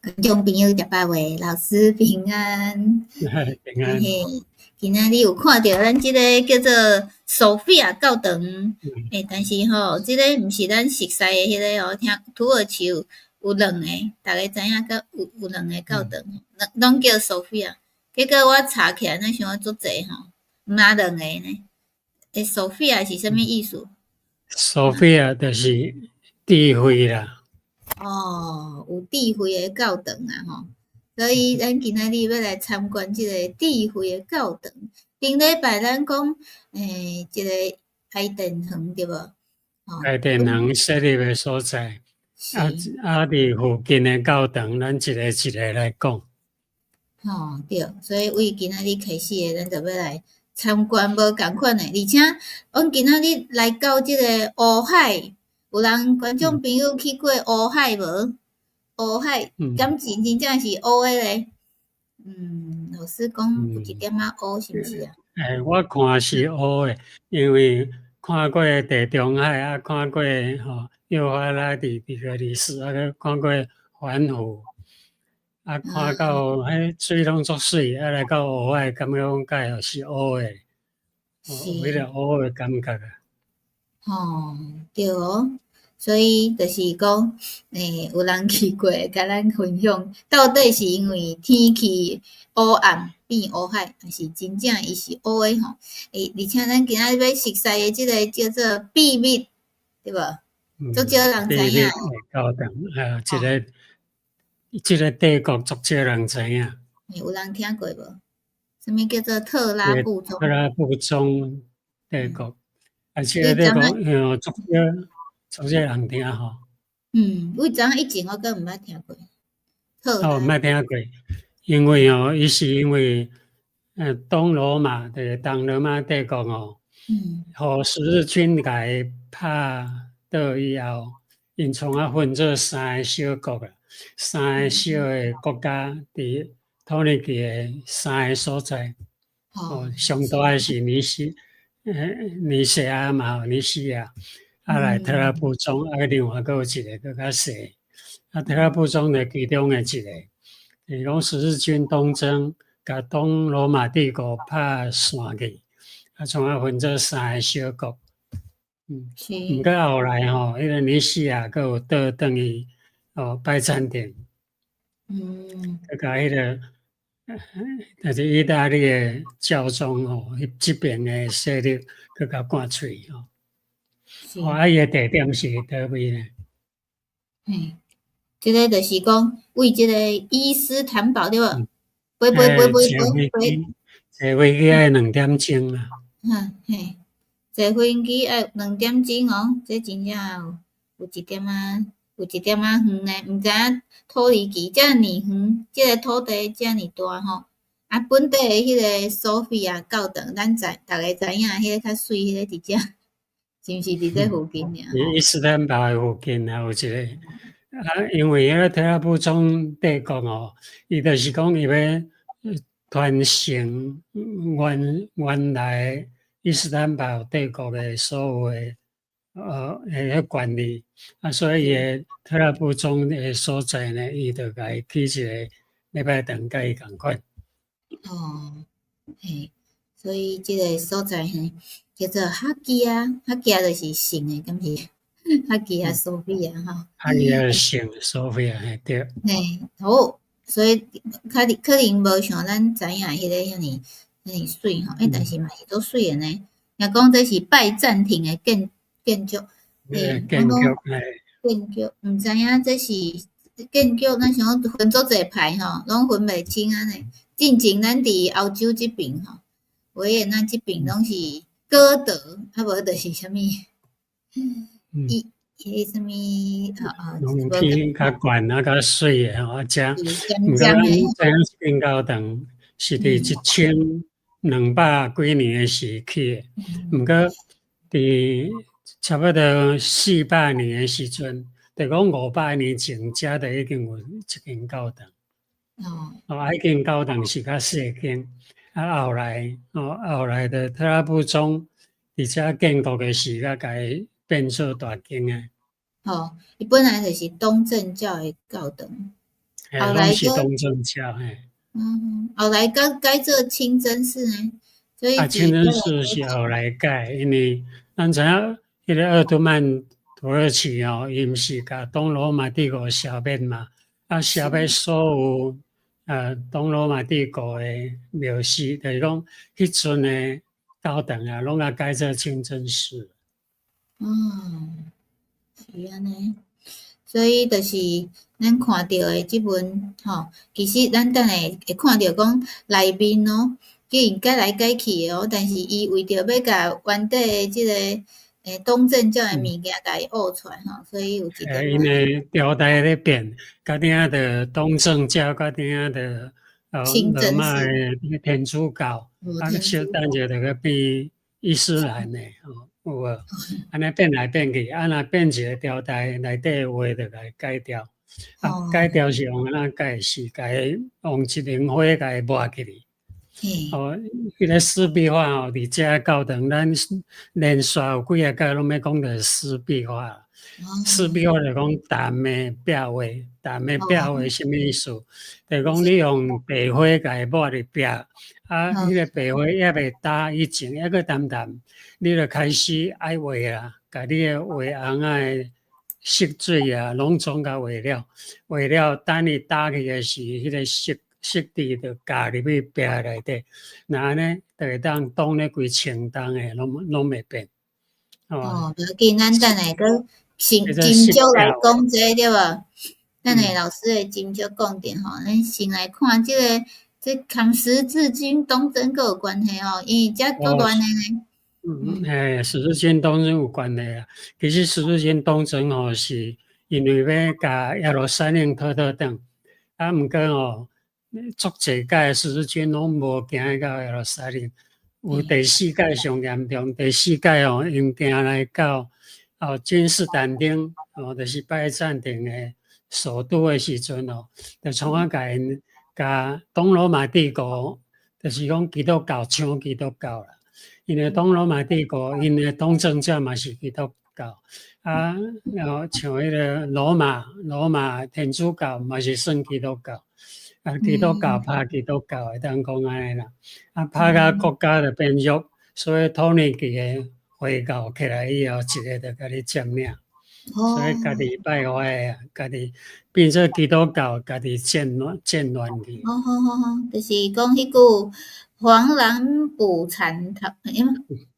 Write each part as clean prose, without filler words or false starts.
觀眾朋友食飽未？老師平安。平安。嘿，今仔日有看著咱這个叫做索菲亞教堂，欸，但是吼，這个毋是咱熟似的彼个哦。聽土耳其有兩個，逐家知影講有兩个教堂，攏叫索菲亞。結果我查起來，咱想講足濟吼，毋若兩个呢。欸，索菲亞是啥物意思？索菲亞就是智慧啦。哦，有智慧的教堂啊吼，所以咱今仔日欲來參觀這个智慧的教堂。頂禮拜咱講，欸，這个伊甸園對無？伊甸園設立的所在，啊啊，佇附近的教堂，咱一个一个來講。吼，對，所以為今仔日開始的，咱就欲來參觀無仝款的，而且阮今仔日來到這个烏海，有人觀眾朋友去過烏海無？烏海敢真真正是烏的咧？嗯，老師講有一點仔烏，是毋是啊？欸，我看是烏的，因為看過地中海啊，看過吼幼發拉底底格里斯，啊，閣看過環湖，啊，看到彼水攏足媠，啊，來到烏海，感覺講蓋是烏的，有彼个烏的感覺啊。吼，對哦，所以就是講，欸，有人去過，共咱分享，到底是因為天氣烏暗變烏海，還是真正伊是烏的吼？欸，而且咱今仔日欲熟似的這个叫做秘密，對無？足少人知影。教堂啊，這个帝國足少人知影。有人聽過無？啥物叫做特拉布宗？特拉布宗帝國。而且這個足少足少人聽吼。嗯，為怎以前我閣毋捌聽過。哦，毋捌聽過，因為哦，伊是因為，東羅馬就是東羅馬帝國哦，予十字軍共伊拍倒以後，𪜶創啊分做三个小國啊，三个小的國家佇土耳其的三个所在。哦，上大的是尼西亞嘛，尼西亞，啊來特拉布宗，啊另外閣有一个閣較細，啊特拉布宗就其中的一个，就是講十字軍東征，共東羅馬帝國拍散去，啊創啊分做三个小國。毋過後來吼，彼个尼西亞閣有倒轉去哦拜占庭，閣共彼个，就是意大利的教宗吼，彼這邊的勢力閣共灌喙吼。哦，啊，伊的地點是佗位呢？嘿，這个就是講為這个伊斯坦堡對無？飛飛飛飛飛飛。坐飛機愛2點鐘啊。嗯嘿，坐飛機愛兩點鐘哦，這真正有一點仔遠呢，毋知影土耳其遮爾遠，這个土地遮爾大吼。啊，本地的彼个索菲亞教堂，咱知逐家知影，彼个較媠，彼个佇遮，是毋是佇這附近爾？伊斯坦堡的附近啊，有一个啊，因為彼个特拉布宗帝國哦，伊就是講伊欲傳承原來伊斯坦堡帝國的所有的彼權力，啊，所以伊的特拉布宗的所在呢，伊就共伊起一个禮拜堂，佮伊仝款。哦，嘿，所以這个所在嘿，叫做哈基亞，哈基亞就是聖的，敢是？哈基亞索菲亞吼。哈基亞聖索菲亞，嘿對。嘿，好，所以可能無像咱知影彼个遐爾遐爾媠吼，欸，但是嘛是足媠的呢。若講這是拜占庭的建築，欸，建築，建築，毋知影這是建築，咱想講分足濟派吼，攏分袂清按呢。進前咱佇歐洲這爿吼，維也納這爿攏是哥德，啊無就是啥物，伊彼啥物啊啊，攏起較懸啊，較媠的吼，啊遮，毋過咱知影這間教堂是佇1200幾年的時起的，毋過佇差不多400年的時陣，就講500年前，遮就已經有一間教堂。哦，啊，彼間教堂是較細間，啊，後來的特拉布宗佇遮建國的時，才共伊變做大間的。哦，伊本來就是東正教的教堂。嘿，攏是東正教嘿。嗯，後來改改做清真寺呢？所以啊，清真寺是後來改，因為咱知影彼个鄂圖曼土耳其哦，伊毋是共東羅馬帝國消滅嘛？啊，消滅所有東羅馬帝國的廟寺，就是講彼陣的教堂啊，攏共改做清真寺。嗯，是按呢。所以就是咱看著的這本吼，其實咱等下會看著講內面哦，既然改來改去的哦，但是伊為著欲共原底的這個東正教的物件共伊挖出來吼，所以有一個。𪜶的朝代咧變，較鼎著東正教，較鼎著羅馬的天主教，啊，小等者就閣變伊斯蘭的吼。有無？按呢變來變去，啊若變一个朝代，內底的話就共伊改掉。啊，改掉是用按怎改？是共伊用一輪火共伊抹起去。哦，彼个濕壁畫吼，佇遮教堂，咱連續有幾仔擺攏欲講著濕壁畫。濕壁畫就講淡的壁畫，淡的壁畫啥物意思？就是講你用白花共伊抹佇壁，啊，彼个白花猶未焦以前，猶閣淡淡，你就開始愛畫啦，共你的畫尪仔的色水啊，攏總共畫了，畫了等伊焦去的時，彼个色色滴就加入去壁內底，若按呢，就會當擋咧規穿重的攏攏袂變。哦，無要緊，咱等下閣先斟酌來講這個對無？等下老師會斟酌講著吼，咱先來看這个，這佮十字軍東征閣有關係吼，因為這足亂的呢。嗯，嘿，十字軍東征有關係啊。其實十字軍東征吼，是因為欲共耶路撒冷討倒轉，啊，毋過吼，足濟擺十字軍攏無行到耶路撒冷。有第四擺上嚴重，第四擺吼，𪜶行來到哦君士坦丁，哦，就是拜占庭的首都的時陣哦，就創啊共𪜶共東羅馬帝國，就是講基督教搶基督教啦。因為東羅馬帝國，𪜶的東正教嘛是基督教，啊，然後像彼个羅馬天主教嘛是算基督教。啊，基督教拍基督教會當講按呢啦，啊，拍甲國家就變弱，所以土耳其的回教起來以後，一个就共你佔領，所以家己敗壞啊，家己變做基督教，家己戰亂戰亂去。好好好好，就是講彼句黃狼捕蟬，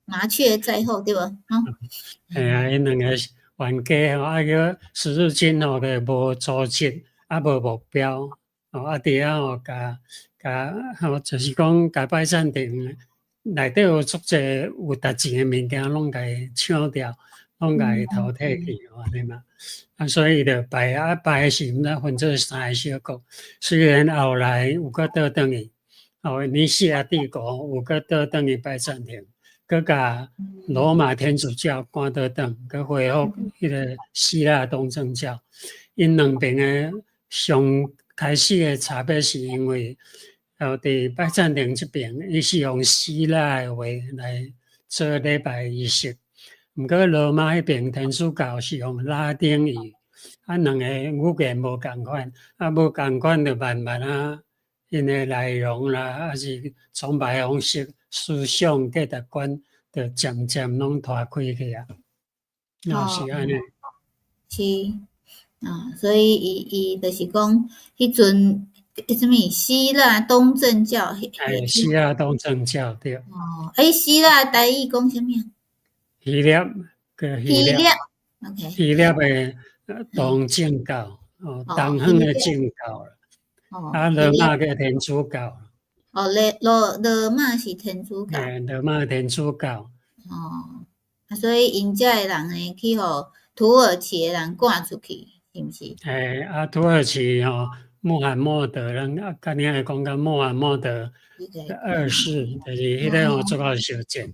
麻雀在後，對無？吼。嘿啊，𪜶兩个冤家吼，啊叫十字軍吼，就無組織，啊無目標。哦，啊，佇遐吼，共共吼，就是講共拜占庭內底有足濟有值錢的物件，攏共伊搶掉，攏共伊偷提去，按呢嘛。啊，所以伊就敗啊，敗的時毋知分做三个小國。雖然後來有閣倒轉去，哦，尼西亞帝國有閣倒轉去拜占庭，閣共羅馬天主教趕倒轉，閣恢復彼个希臘東正教。𪜶兩邊的上開始的差別是因為，佇拜占庭這邊，伊是用希臘的話來做禮拜儀式，毋過羅馬彼邊天主教是用拉丁語，啊，兩个語言無仝款，啊，無仝款就慢慢啊，𪜶的內容啦，抑是崇拜方式、思想、價值觀，就漸漸攏拖開去啊，啊，是按呢。是。啊，所以伊伊就是講，彼陣啥物希臘東正教。哎，希臘東正教對。哦，欸，希臘台語講啥物啊？希臘，叫希臘。 OK。希臘的東正教，哦，東方的正教。哦。啊，羅馬叫天主教。哦，羅羅羅馬是天主教。欸，羅馬天主教。哦，啊，所以𪜶遮的人呢，去予土耳其的人趕出去。是毋是？欸，啊，土耳其吼，穆罕默德，咱啊，剛才會講到穆罕默德二世，就是彼个吼足夠相戰，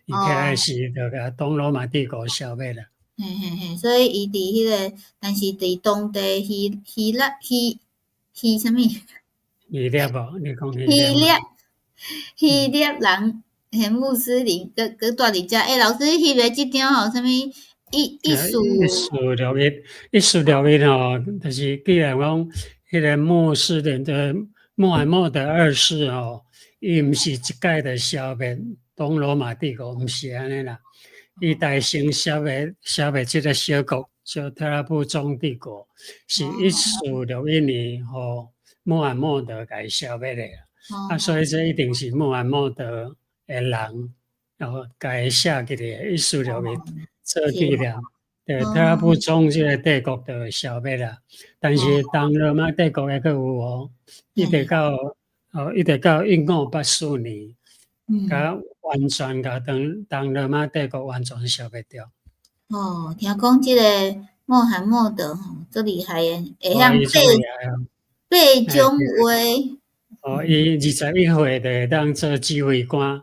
伊起來時就共東羅馬帝國消滅啦。嘿嘿嘿，所以伊佇彼个，但是佇當地希希臘希希啥物？希臘無？你講希臘希臘人，彼穆斯林，閣閣蹛佇遮。欸，老師，翕的這張吼，啥物？一一四一四六一，一四六一吼，就是既然講彼彼个穆斯林的穆罕默德二世哦，伊毋是一擺就消滅東羅馬帝國，毋是按呢啦。伊大先消滅這个小國，叫特拉布宗帝國，是1461年，予穆罕默德共消滅的。啊，所以這一定是穆罕默德的人，然後共伊寫起來，一四六一做紀念。對，特拉布宗這个帝國就消滅啦。但是東羅馬帝國猶閣有哦，一直到1584年，共完全共東羅馬帝國完全消滅掉。哦，聽講這个穆罕默德吼，足厲害的，會曉八種話。哦，伊21歲就會當做指揮官，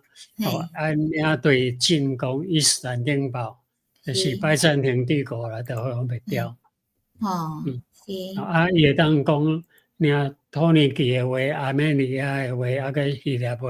哦，啊，領隊進攻伊斯坦丁堡，就是拜占庭帝國啦，就予滅掉。是。啊，伊會當講領土耳其的話、亞美尼亞的話、啊閣希臘話、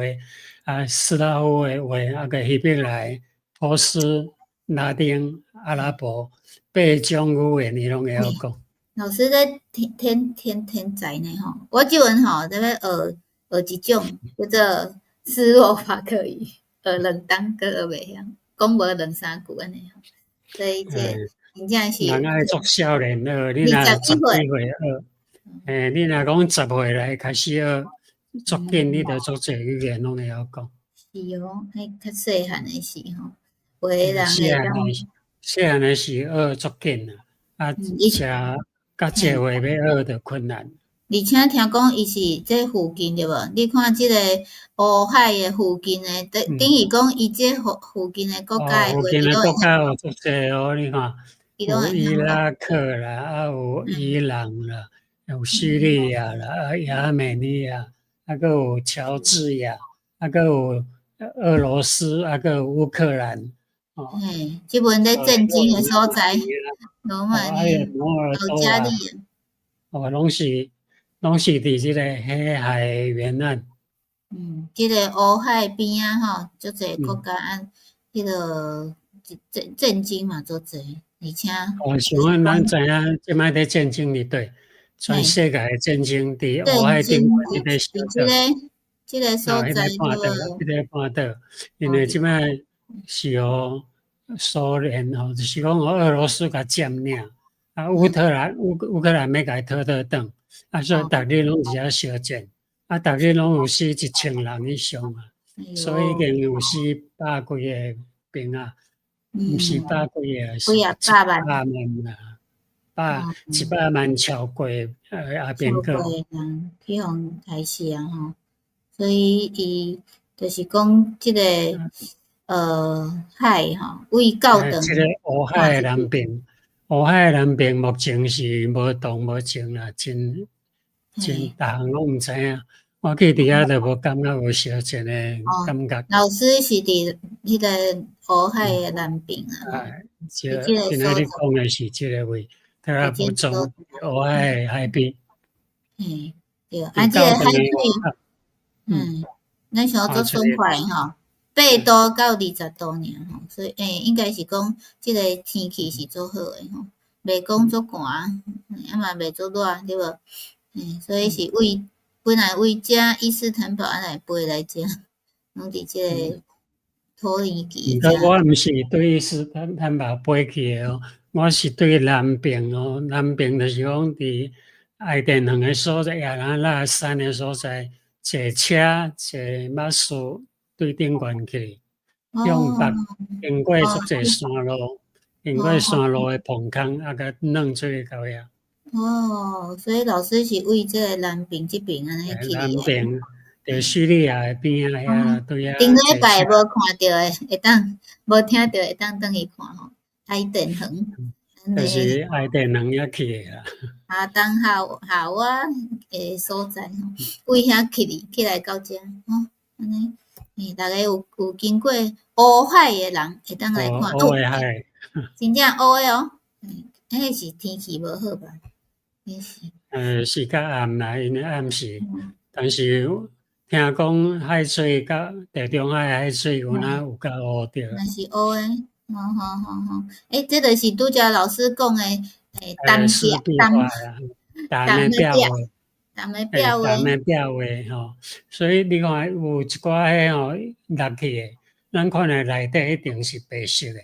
啊斯拉夫的話、啊閣希伯來、波斯、拉丁、阿拉伯八種語言，伊攏會曉講。老師咧天才呢吼！我這陣吼在欲學學一種叫做斯洛伐克語，學2冬閣學袂曉，講無兩三句按呢吼。所以這真正是。人愛足少年學，你若11歲學，你若講10歲來開始學，足緊你就足濟語言攏會曉講。是哦，彼較細漢的時吼，有的人會當。細漢的時學足緊啊，啊，誠較濟歲欲學就困難。而且聽講伊是這附近對無？你看這个烏海的附近的，等於講伊這附近的國家的附近的國家有足濟哦，你看，有伊拉克啦，啊有伊朗啦，有敘利亞啦，啊亞美尼亞，啊閣有喬治亞，啊閣有俄羅斯，啊閣有烏克蘭。哦，嘿，這陣咧戰爭的所在，羅馬尼亞、保加利亞，哦，攏是佇這个黑海沿岸。嗯，這个烏海邊仔吼，足濟國家啊，彼个戰爭嘛足濟，而且。哦，像咱知影，這擺佇戰爭佇佗，全世界的戰爭佇烏海頂懸佇咧小這个這个所在，彼个半島，因為這擺是予蘇聯吼，就是講予俄羅斯共佔領，啊，烏克蘭欲共伊討倒轉，啊，所以逐日攏佇遐相戰，啊，逐日攏有死1000人以上啊，所以已經有死百幾个兵啊，毋是百幾个，是一百萬啊，100萬超過阿邊個。人去予刣死啊吼，所以伊就是講這个海吼，位到長。這个烏海的南邊，烏海的南邊目前是無動無靜啦，真真逐項攏毋知影。我去佇遐就無感覺有相戰的感覺。老師是佇彼个烏海的南邊啊。這今仔日講的是這个位，特拉布宗烏海的海邊。嘿，對，啊，這个海水，咱想足爽快吼，8度到20度爾吼，所以應該是講這个天氣是足好的吼，袂講足寒，啊嘛袂足熱，對無？所以是為本來為遮伊斯坦堡來飛來遮，攏佇這个土耳其。我毋是對伊斯坦堡飛去的哦，我是對南邊哦，南邊就是講佇愛丁園的所在，亞拉拉山的所在，坐車坐馬士對頂懸去，向北經過足濟山路，經過山路的棚空，啊，共轉出去到遐。哦，所以老師是為這个南邊這邊按呢去的。南邊，佇敘利亞的邊仔遐，對啊。頂禮拜無看著的，會當無聽著，會當轉去看吼。愛丁園。就是愛丁園遐去的啦。亞當夏夏娃的所在吼，為遐去哩，去來到遮吼，按呢，逐家有經過烏海的人會當來看。烏海。真正烏的哦，彼个是天氣無好吧？是較暗啦，因為暗時，但是聽講海水佮地中海海水有哪有較烏著。若是烏的，好好好好，這就是拄才老師講的，淡淡淡的變化。澹的壁畫，澹的壁畫吼，所以你看有一寡彼吼落去的，咱看的內底一定是白色的，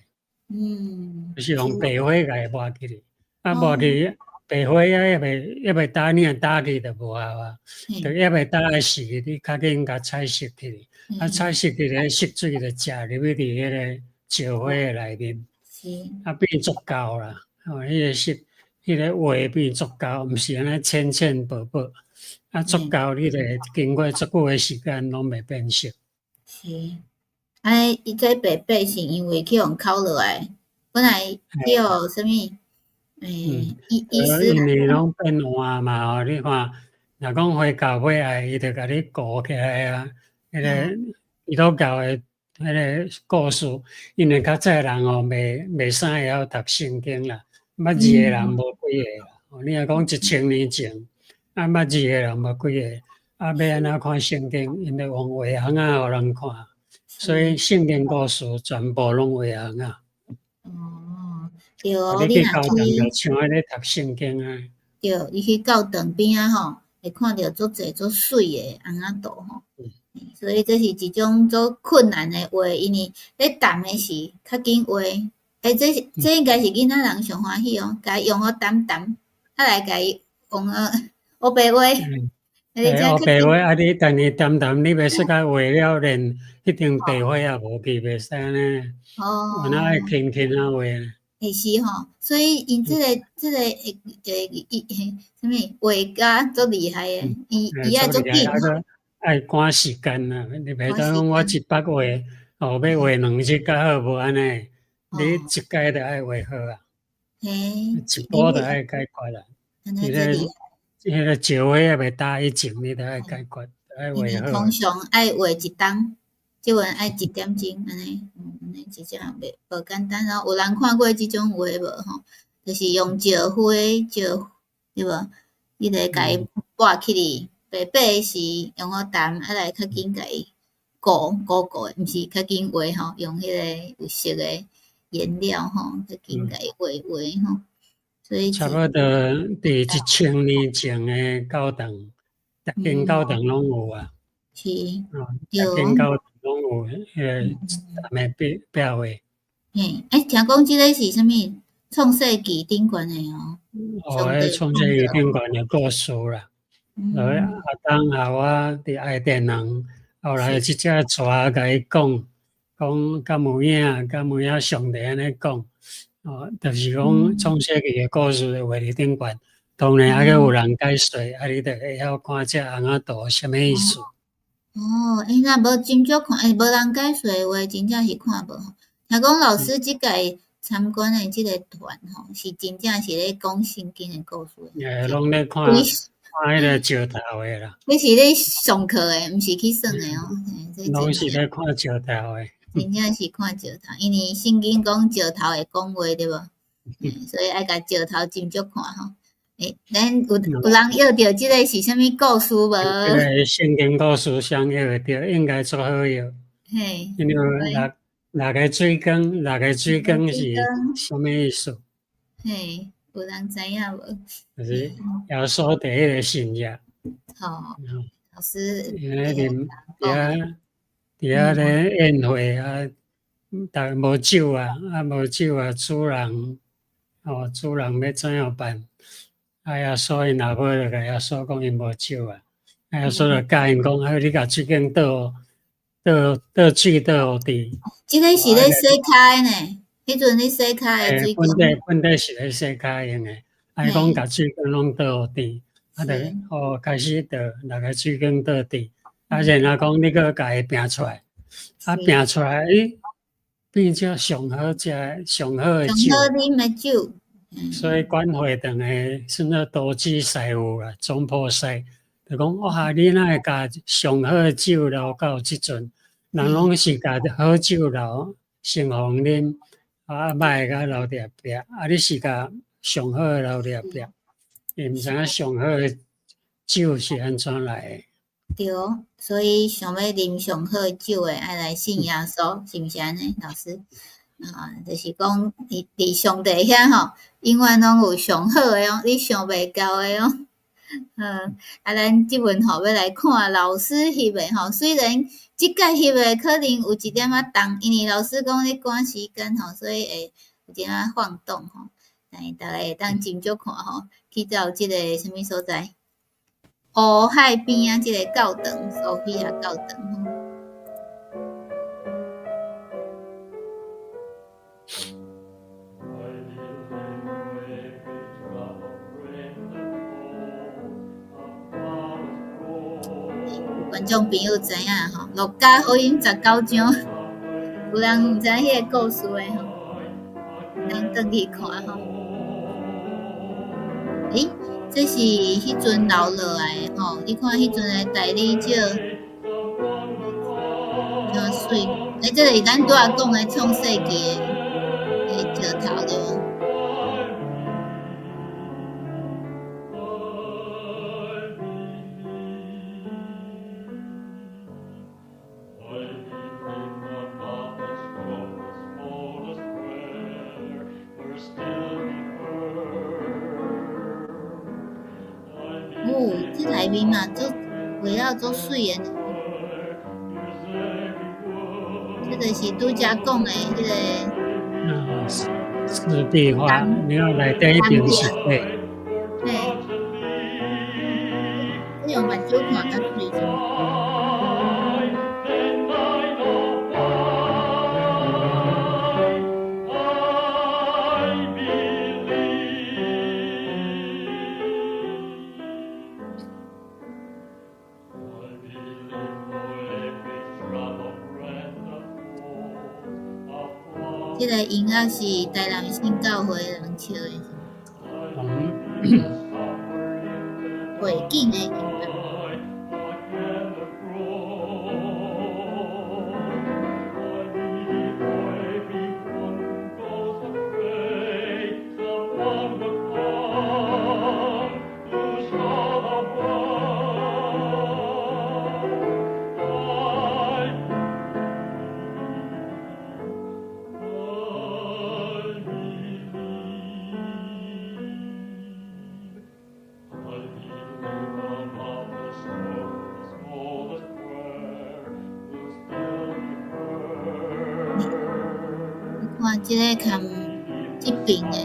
就是用白火共伊抹起去，啊抹去白火啊，猶未焦，你若焦去就無效啊，就猶未焦的時，你較緊共彩色起去，啊彩色起來色水就食入去佇彼個石灰的內面，啊變足厚啦，吼，彼個色。彼個畫變足厚，毋是按呢淺淺薄薄，啊足厚，你著經過足久的時間攏袂變色。是，啊，伊這白白是因為去予烤落來，本來去予啥物？伊斯因為攏變換嘛吼，你看，若講回教尾愛，伊就共你糊起來啊。彼個基督教的彼個故事，因為較早人吼袂啥會曉讀聖經啦。捌字的人無幾个啦，你若講1000年前，啊捌字的人無幾个，啊欲按怎看聖經，𪜶就用畫尪仔予人看，所以聖經故事全部攏畫尪仔。哦，對哦，你去教堂就像咧讀聖經啊。對，你去教堂邊仔吼，會看著足濟足媠的尪仔圖吼。所以這是一種足困難的畫，因為咧澹的時較緊畫。欸，這應該是囡仔人上歡喜哦，共伊用予澹澹，啊來共伊用予烏白畫。欸，烏白畫啊！你但是澹澹，你袂使共畫了，連彼張白畫也無去，袂使按呢。哦。有哪愛輕輕仔畫。會是吼，所以𪜶這個會會伊啥物畫家足厲害的，伊愛足緊。愛趕時間啊！你袂當講我一筆畫，哦，欲畫2日較好無按呢？你一擺就愛畫好啊，一步就愛解決啦。彼個石灰猶未焦以前，你就愛解決，愛畫好。通常愛畫一冬，這陣愛一點鐘按呢，按呢真正袂無簡單哦。有人看過這種畫無吼？就是用石灰石對無？伊就共伊抹起去，白白是用予澹，啊來較緊共伊糊糊糊的，毋是較緊畫吼，用彼個有色的顏料吼，較緊共伊畫畫吼。所以差不多佇1000年前的教堂，逐間教堂攏有啊。是，逐間教堂攏有彼個澹的壁壁畫。嘿，欸，聽講這個是啥物？創世紀頂懸的哦。哦，彼創世紀頂懸的故事啦。亞當夏娃佇伊甸園，後來這隻蛇共伊講，講敢有影，敢有影上帝按呢講，哦，就是講創世紀的故事就畫佇頂懸。當然猶閣有人解說，啊，你就會曉看這尪仔圖啥物意思。哦，欸，若無真少看，欸，無人解說的話，真正是看無。聽講老師這屆參觀的這個團吼，是真正是咧講聖經的故事。欸，攏咧看看彼個石頭的啦。這是咧上課的，毋是去耍的哦。攏是咧看石頭的。真正是看石頭，因為聖經講石頭會講話，對無？所以愛共石頭斟酌看吼。欸，咱有人約著這個是啥物故事無？這個聖經故事誰約會著，應該足好約。嘿。因為六個水缸，六個水缸是啥物意思？嘿，有人知影無？就是耶穌第一个神跡。吼，老師。因為佇遐咧宴會啊，但無酒啊，啊無酒啊，主人哦，主人欲怎樣辦？啊，耶穌𪜶老母就共耶穌講𪜶無酒啊，啊耶穌就教𪜶講，啊你共水缸倒倒倒水倒予甜。這个是咧洗跤的呢，彼陣咧洗跤的水缸。本底是咧洗跤用的，啊伊講共水缸攏倒予甜，啊就哦開始倒六个水缸倒甜，啊然後講你閣共伊拚出來，啊拚出來，欸，變做上好食、上好的酒。上好啉的酒。所以管會堂的算做投資師傅啦，總鋪師就講哇，你哪會共上好的酒留到這陣？人攏是共好酒留先予人啉，啊歹的共留佇後壁，啊你是共上好的留佇後壁，伊毋知影上好的酒是按怎來的。對，所以想欲啉上好的酒的，愛來信耶穌，是毋是按呢，老師？啊，就是講佇上帝遐吼，永遠攏有上好的哦，你想袂到的哦。嗯，啊，咱這陣吼欲來看老師翕的吼，雖然這擺翕的可能有一點仔動，因為老師講咧趕時間吼，所以會有一點仔晃動吼。但是逐家會當斟酌看吼，去到這個啥物所在？烏海邊仔這個教堂，索菲亞教堂吼。觀眾朋友知影吼，路加福音19章，有人毋知彼个故事的吼，咱轉去看吼。欸，這是彼陣留落來的吼，你看彼陣的大理石，真媠。欸，這個是咱拄仔講的創世紀的石頭對無？哦，這內面嘛足畫了足媠的呢。這個是拄才講的彼個。嗯，濕壁畫，你看內底一定是對。嘿。你用目睭看較媠。這個音樂是台南聖教會的人唱的。背景的音樂。看這個崁這爿的，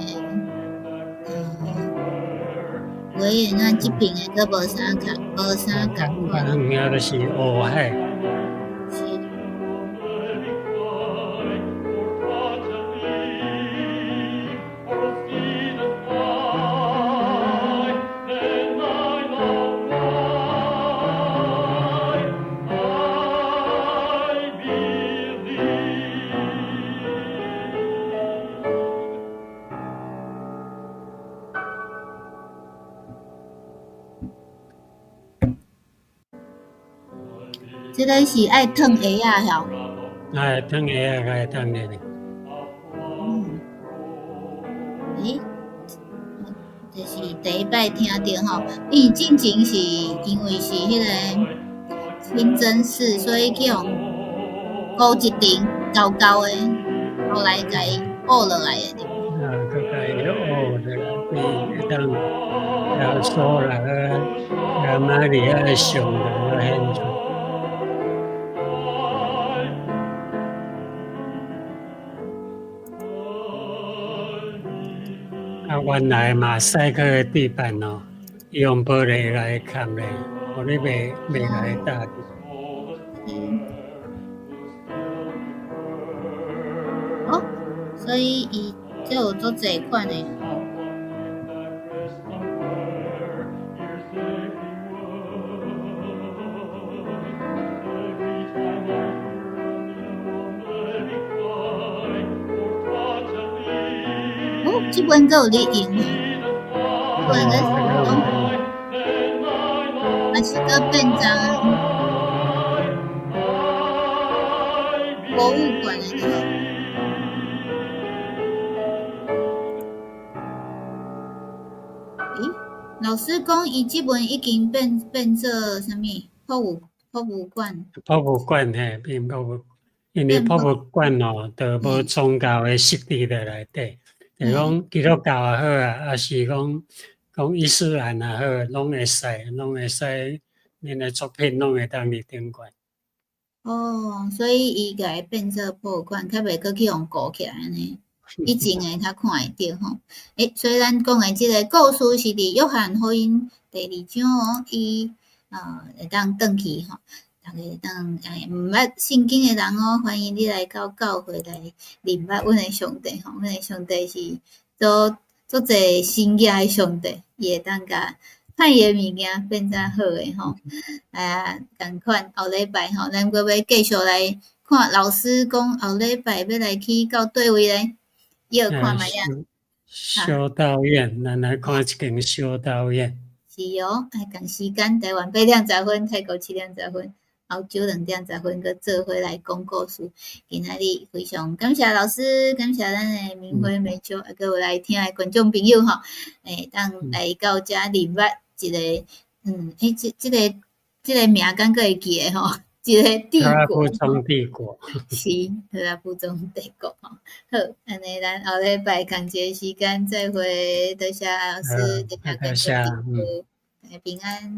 畫的咱這爿的閣無啥仝，無啥仝款。遐就是烏海。是。這个是愛脫鞋仔吼？哎，脫鞋仔才會當入去。欸，這是第一擺聽著吼，伊進前是因為是彼个清真寺，所以去予高一層高高的，後來共伊挖落來的。啊，閣共伊挖落來，變會當耶穌來個瑪利亞的像就現出。啊，原來馬賽克的地板哦，用玻璃來崁咧，予你袂來搭。哦，所以伊這有足濟款的。哦，這本閣有咧用哦，這本閣攏，嘛是閣變做博物館的對無？咦，老師講伊這本已經變做啥物？博物館？博物館嘿，變博物，因為博物館哦，就無宗教的設置佇內底。就講基督教也好啊，抑是講講伊斯蘭也好，攏會使，攏會使，恁的作品攏會當佇頂懸。哦，所以伊共伊變做博物館，較袂閣去予糊起來按呢。以前的較看會著吼。欸，所以咱講的這个故事是佇約翰福音第二章哦，伊會當轉去吼，逐家會當毋捌聖經的人哦，歡迎你來到教會來認捌阮的上帝吼，阮的上帝是做足濟神蹟的上帝，伊會當共歹的物件變做好的吼。啊，仝款後禮拜吼，咱閣欲繼續來看老師講後禮拜欲來去到佗位咧？欲看覓仔？修道院，咱來看一間修道院。是哦，愛仝時間，台灣8點10分，泰國7點10分，澳洲2點10分，閣做伙來講故事。今仔日非常感謝老師，感謝咱的明輝美秋，啊，閣有來聽的觀眾朋友吼，會當來到遮認捌一个，欸，這個名敢閣會記得吼？一个帝國。特拉布宗帝國。是，特拉布宗帝國吼。好，按呢，咱後禮拜仝一个時間再會，多謝老師，多謝，平安。